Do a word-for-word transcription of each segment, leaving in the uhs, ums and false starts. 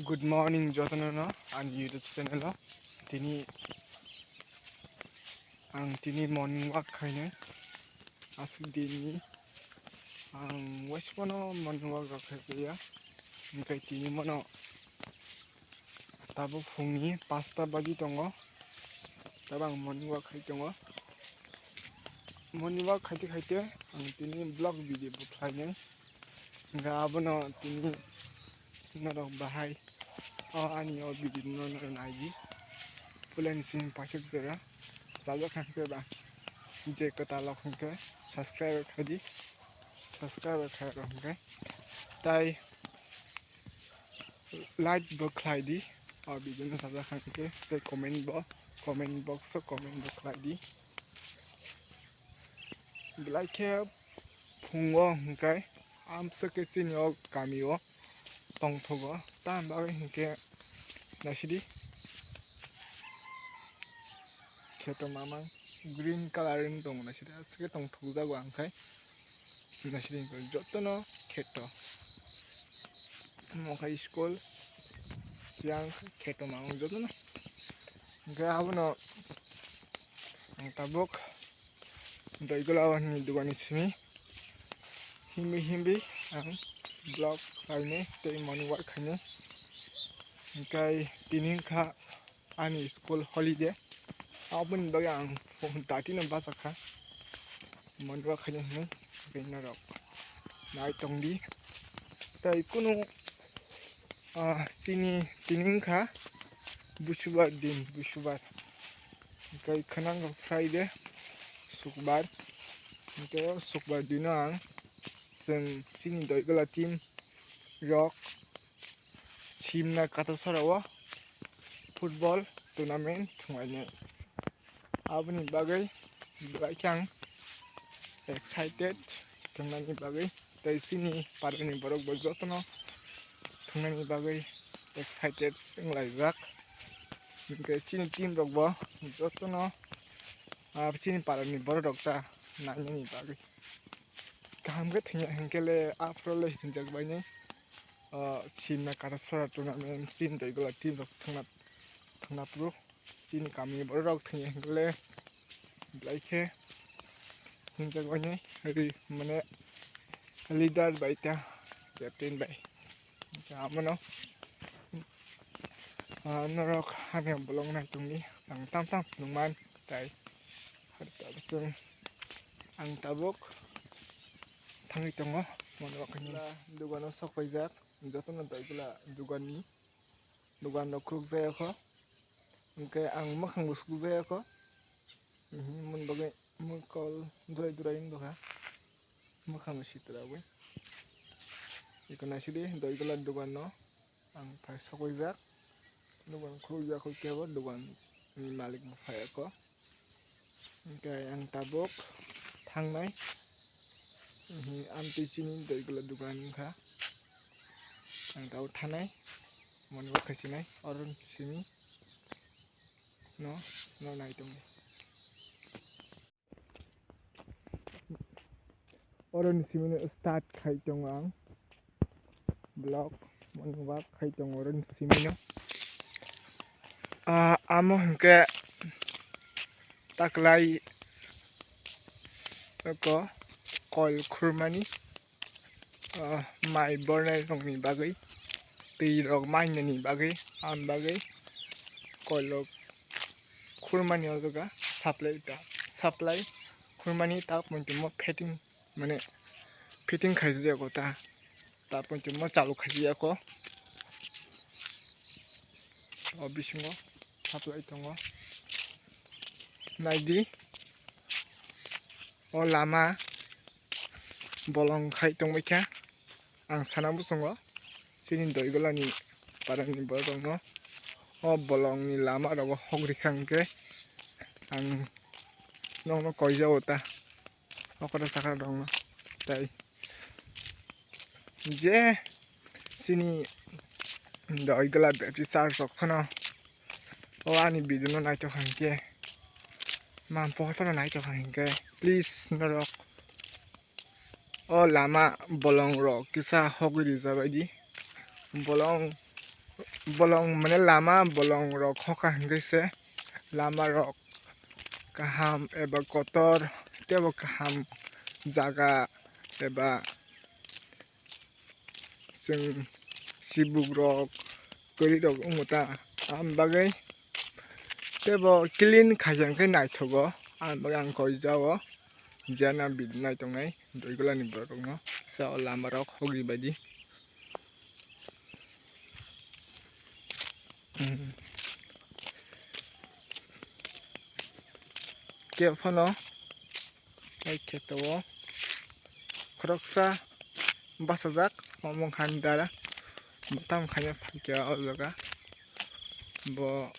Good morning jotono no ani YouTube channel o. Tini ang tini morning walk khainai. Aswk din ni ang waisa phano morning walk rok khai ya. Hingke tini mono tabuk phungni pasta baji tongo. Tabuk ang morning walk khai tongo. Morning walk khaite khaite ang tini vlog video bo khlainai. Hingke abono tini norok bahai o ani o video no norok naidi. Pulen sini paithak jora chajak kha hingke ba je kwtal rok hingke subscribe khaidi, subscribe khairok hingke tai like bo khlaidi o video no chajak kha hingke tei comment bo comment box o comment bo khlaidi. Belai khe phungo hwnkhe amswk khe chini o kami o tongthogo. Tamni bagwi hwnkhe naisidi kheto mamang green colour wng tongo, naisidi aswk khe tongthokjago ang khai naisidi hwnkhe jotono kheto. Omo khai school yang kheto mamang jotono hwnkhe abono ang tabuk Doigola ni dugani simi himbi himbi ang vlog khlainai tei morning walk khainai. Hingkai tini wngkha ani school holiday, aboni bagwi ang phone dati no bachakha morning walk khainai hinwi, tei norok nai tongdi. Tei kunu, ah, chini tini wngkha busubar din, busubar. Hingke khwnang rok Friday, Sukbar. Hingke o Sukbar dino ang chwng chini Doigola team rok simna Katasora o football tournament thwnglainai. Aboni bagwi belai khe ang excited thwngnani bagwi. Tei chini parani borok bo jotono thwngnani bagwi excited wnglaijak. Hingke chini team rok bo jotono, ah, chini parani borok rok ta nainani bagwi. Kaham khe thwngya hinkhe le aphuru le hinjak bainai, ah, simna Katasora tournament chini Doigola team rok thwngna, thwngna phuru chini kamini borok rok thwngya hinkhe le belai khe hinjak bainai, ri mane leader bai ta captain bai. Abono, ah, norok hamya bolong nai tongdi, ang tam tam nungman tai. Chwng ang tabuk thangwi tongo, mono khaini dugano sok paijak, jotono Doigola duganni. Dugan rok khuluk jaya kho, hingke ang mwkhang bo sukjaya kho, mhm, moni bagwi mokol joy durai wng tongkha, mwkhang bo sitra wi. Eko naisidi Doigola dugan no ang phai sokwijak, dugan khuluk jak kho kebo dugan ni malik bo phai kho. Hingke ang tabuk thangnai, mhm, amtwi chini Doigola dugan wngkha. Ang tabuk thanai, moni bo khaisinai, oro simi no, no nai tongo. Oro ni simi no start khai tongo ang. Vlog mani walk khai tongo oro ni simi no. Ah, amo hingke taklai eko kol khurmani, ah, mai bornai rokni bagwi, twi rok mainani bagwi, am bagwi kol rok khurmani o jaga supply ta, supply khurmani ta pointing mo fitting mane fitting khaijak o ta. Tarpor chwngno chalu khaijak o. O bisingo supply tongo. Naidi. O lama bolong khai tongbaikha. Ang sana bosongo. Chini Doigolani parani borok rokno. O bolongni lama rogo hok rikha hwnkhe. Ang nokno koijao ta. Okora sakha rokno. Tai. Je chini Doigola battery charge rok phano o ani video no naithok kha hinkhe, mam pohor phano naithok kha hinkhe, please norok o lama bolong rok kisa hogwi rijak baidi, bolong Bolong mane lama bolong rok hokha hingke se lama rok kaham eba kotor tebo kaham jaga eba chwng sibuk rok kwrwi rok wngo ta, aboni bagwi tebo clean khaijak khe naithogo, aboni bagwi ang koi jao jana video nai tongnai Doigolani borok rokno sa o lama rok hogri baidi. Khe phano tei kheto o khoroksa bachajak, omo wngkha ani dara, bo tamo khaina phaikha o jaga, bo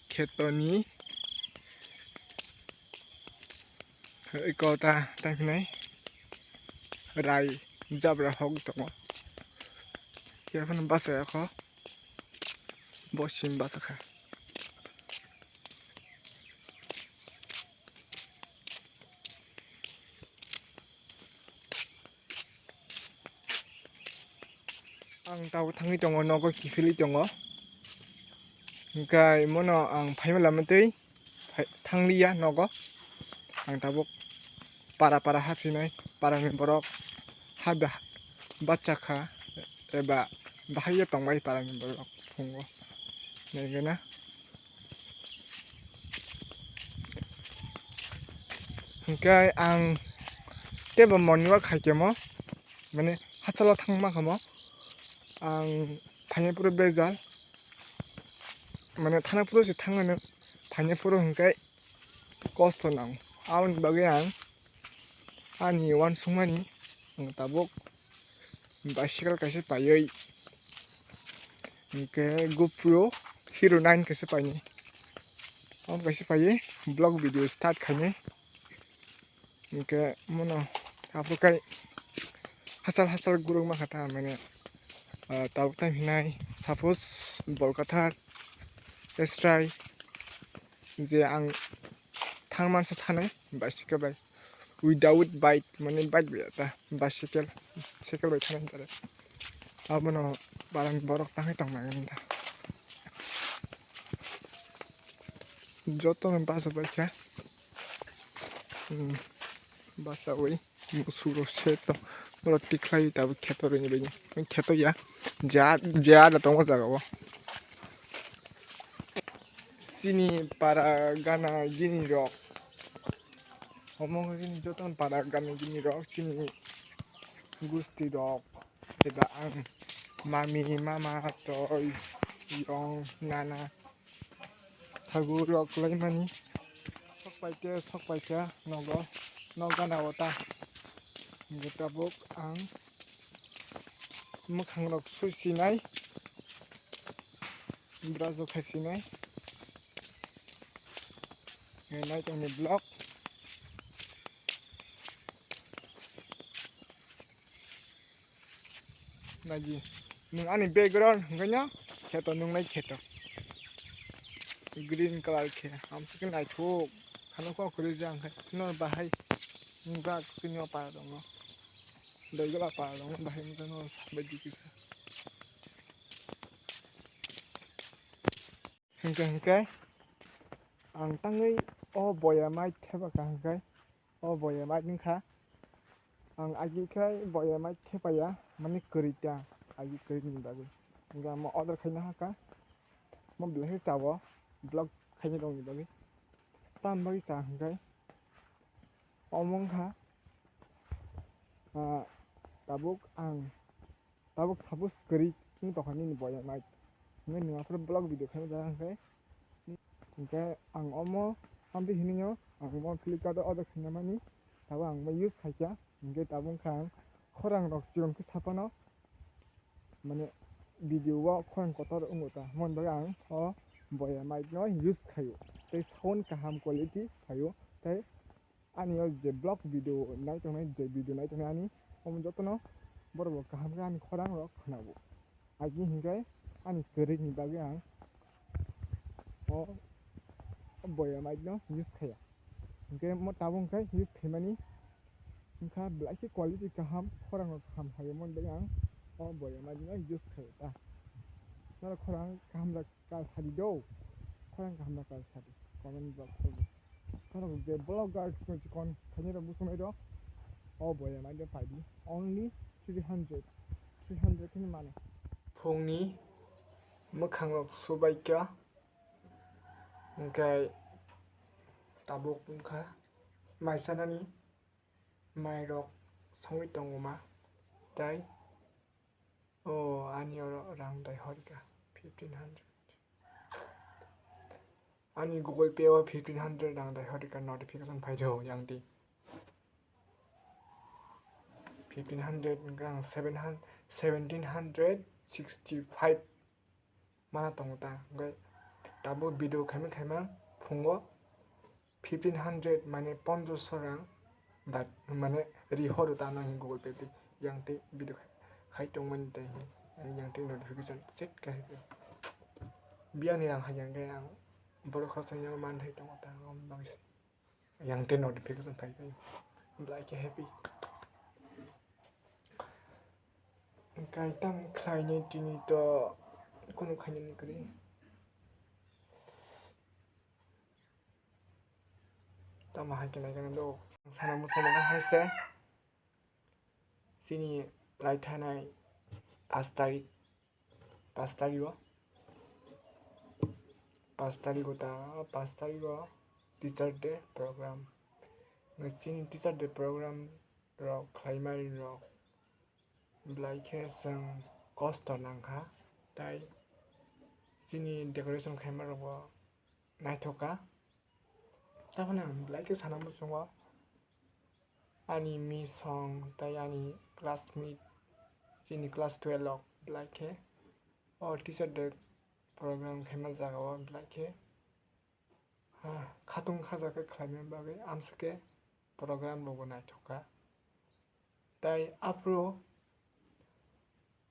khetoni eko ta tangkhinai rai jabra hok tongo, khe phano bachajak o. Bo sim bachakha. Ang tabuk thangwi tongo, nogo kiphilwi tongo. Hwnkhe mono ang phaima lama twi phai-, thangliya nogo. Ang tabuk para para haphinai, parani borok ha ba-, bachakha eba bahai ya tongbai parani borok phungo. Naigana. Hwnkhe ang teibo morning walk khaikhe mo, mane hachalo thangma kha mo, ang thangya phuru bejal, mane thana phuru se thangmano, thangya phuru hwnkhe kosto nang. Aboni bagwi ang ani uansukmani ang tabuk bicycle kaisa paiwi, hwnkhe GoPro Hero nine kaisa paini. Abo kaisa paiwi vlog video start khainai. Hwnkhe mono aphuru kai hachal hachal guruk ma kha ta mane, ah, tabuk tang hinai suppose Bolkathar, Esrai, je ang thangmansa thanai bicycle bai, without bike, mane bike bai ta, bicycle, cycle bai thanai hinwi. Abono barang borok tangwi tong nai hinwi ta. Jotono basa bai kha. Hmm, basawi musuk rok se to, borok tikhlai tabuk kheto rwini bai, kheto ya, ja, ja da tongo jaga o. Chini para gana gini rok, omo gini joto para gana gini rok, chini gusti rok, eba ang mami, mama, toi, yong, nana, thagu rok laimani. Sok paikhe, sok paikhe nogo, nok gana o ta. Hingke tabuk ang mwkhang rok sui sinai, brush rok khai sinai. Nai tongni vlog. Naidi, nwng ani background hwnkhe no kheto, nungnai kheto. Green colour khe, amsukhe naithok. Khano kok kwrwi jang khe, no bahai nwng bwrak tini o para tongo. Doigola para tongo, bahai nwng no sabai di kisa. Hwnkhe, hwnkhe, ang tangwi o boya mai thepakha hwnkhe. O boya mai wngkha. Ang agi khe boya mai thepaya, mani kwrwi ta, agi kwrwi ni bagwi. Hingke amo order khaina hakha. Mo belai khe chao, vlog khaina rokni bagwi. Tamni bagwi cha hwnkhe omo wngkha, ah, tabuk ang Tabuk suppose kwrwi wng tongkha nini boya mai. Hwnwi nwng aphuru vlog video khaina da hwnkhe. Hwnkhe ang omo amtwi hinwi ang omo Flipkart o order khaina mani. Tabuk ang bo use khaikha. Hwnkhe tabuk wngkha ang khorang rok chikon khe saphano. Mane video o khorang kotor wngo ta. Mon bagwi ang o boya mai no use khaio. Tei sound kaham quality phaio. Tei Ani o je vlog video nai tongnai, je video nai tongnai ani, omo jotono borok bo kaham khe ani khorang rok khwnabo. Agi hinkhe ani kwrwini bagwi ang o boya mic no use khaiya. Hinkhe mo tabuk hinkhe use khaimani wngkha belai khe quality kaham, khorang rok kaham haio, moni bagwi ang o boya mic no use khaio ta. Ang kaham rok ka sadi do. Khorang kaham rok ka sadi. Comment box o. Khorang je vloggers ko chikon khaini rok busung ai do. O boya mai de paidi. Only three hundred. Three hundred kini mane. Phungni mwkhang rok subaikha. Hingkhe tabuk wngkha mai sanani. Mairok songwi tongo ma, tei o ani oro rang dai horika fifteen hundred. Ani Google Pay o fifteen hundred rang dai horika notification phai rw yang di. Fifteen hundred hingkhe ang seven hundred, seventeen hundred sixty five mana tongo ta. Hingkhe tabuk video khaima khaima phungo fifteen hundred mane pondroso rang da mane ri horo ta no hing Google Pay tei yang tei video khai, khai tongmani tei hing yang tei notification set khai tei biyani rang hai yang khe ang borok khoroksa yang man thai tongo ta ang bagwi se. Yang tei notification phai phai belai khe happy. Kaitam khlainai tini to kunu khainani kwrwi. Tamo hai khe naikhe do. Sana muchungma hai se. Chini lai thanai pash tarik. Pash tarigo, pash tarigo ta, pash tarigo Teacher Day program. Chini Teacher Day program rok khlaimari rok belai khe chwng kosto nangkha, tai chini decoration khaima rokbo naithok kha. Taphano ang belai khe sana muchungo ani misong tai ani classmate chini class twelve rok belai khe o Teacher Day program khaima jagao belai khe, ah, khatung khaja khe khlaina bagwi amswk khe program rokbo naithok kha. Tai aphuru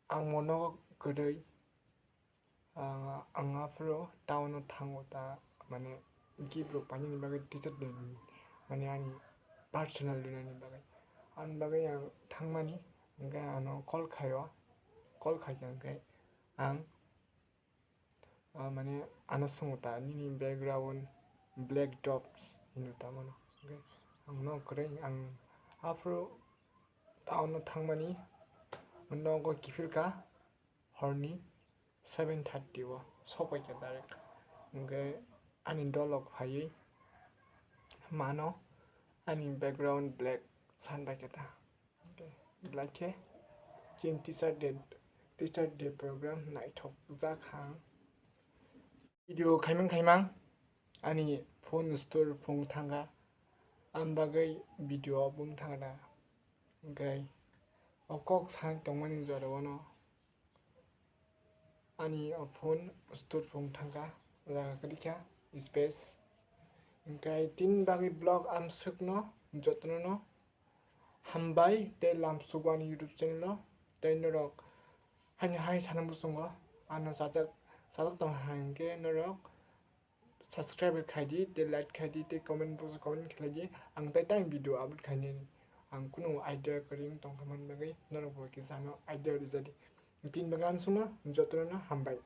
ang mono kwrwi, ah, ang aphuru town o thango ta, mane gift rok painani bagwi Teacher Day ni, mane ani personal dinani bagwi. Ani bagwi ang thangmani, hingkhe ano call khaio, call khaikha hingkhe ang ah, mane ano swngo ta nini background black dots hino ta mano. Hingkhe ang no kwrwi ang aphuru town o thangmani nogo kiphilkha horni seven thirty o sokpaikha direct. Hingkhe ani dolok phaiwi mano ani background black sanbaikha ta. Belai khe chini Teacher Day, Teacher Day program naithok jak kha ang. Video khaimang khaimang ani phone store phone thangkha, ang bagwi video bung thangkha. Hingkhe o kok san tongmani jora o no ani o phone store phone thangkha, o jaga kwrwikha space. Hingkhe tini bagwi vlog amswkno jotono no hambai tei lamsugo ani YouTube channel o. Tei norok haini hai sana muchungo ano sajak, sajak tong hai hingkhe norok subscribe khai di tei like khai di tei comment box o comment khlai di. Ang tei tang video upload khainani ang kunu idea kwrwi wng tongkha man bagwi norok bo kisa ano idea rwja di. Tini bagwi amswkno jotono no hambai.